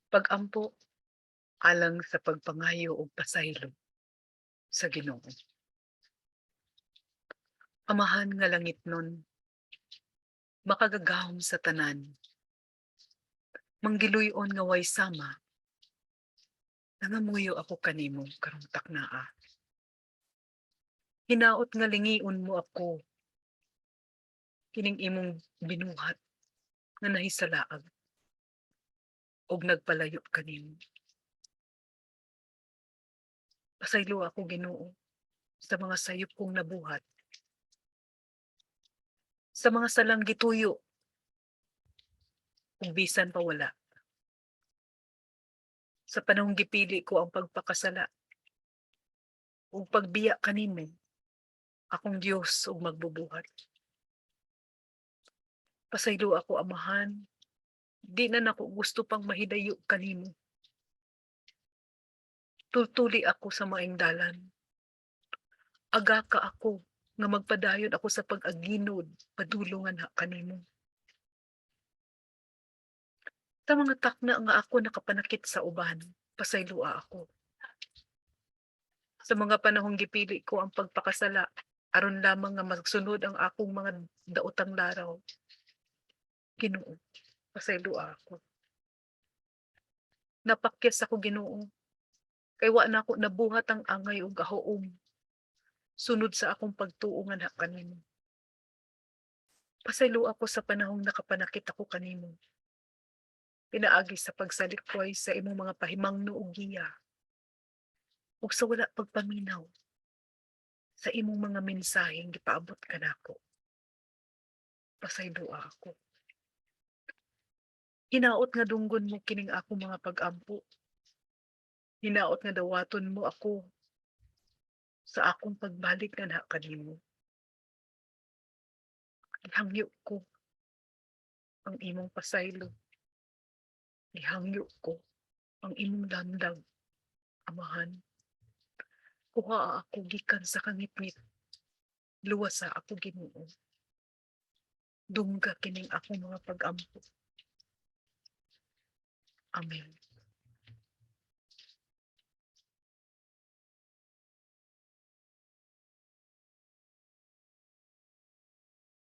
Pag-ampo alang sa pagpangayo og pasaylo sa Ginoo. Amahan nga langitnon, makagagahom sa tanan, manggiluyon nga way sama, nangamuyo ako kanimo karong taknaa. Hinaot nga lingion mo ako kining imong binuhat nga nahisalaag og nagpalayo kanimo. Pasaylo ako, Ginoo, sa mga sayop kong nabuhat, sa mga salang gituyo ug bisan pa wala. Sa panahong gipili ko ang pagpakasala ug pagbiya kanimo, akong Dios ug magbubuhat. Pasaylo ako, Amahan, di na nako gusto pang mahidayo kanimo. Tultuli ako sa maayong dalan. Agaka ako nga magpadayon ako sa pag-aginod padulong nganha kanimo. Sa mga takna nga ako nakapanakit sa uban, pasayloa ako. Sa mga panahong gipili ko ang pagpakasala aron lamang nga magsunod ang akong mga daotang laraw, Ginoo, pasayloa ako. Napakyas ako, Ginoo, kay wa nako nabuhat ang angay ug ahuom sunod sa akong pagtuo nganha kanimo. Pasaylo ako sa panahong nakapanakit ako kanimo pinaagi sa pagsalikway sa imong mga pahimangno ug giya ug sa wala pagpaminaw sa imong mga mensaheng gipaabot kanako. Pasayloa ako. Hinaot nga dunggon mo kining akong mga pag-ampo. Hinaot nga dawaton mo ako sa akong pagbalik nganha kanimo. Gihangyo ko ang imong pasaylo. Gihangyo ko ang imong landag, Amahan. Kuhaa ako gikan sa kangitngit. Luwasa ako, Ginoo. Dungga kining akong mga pag-ampo. Amen.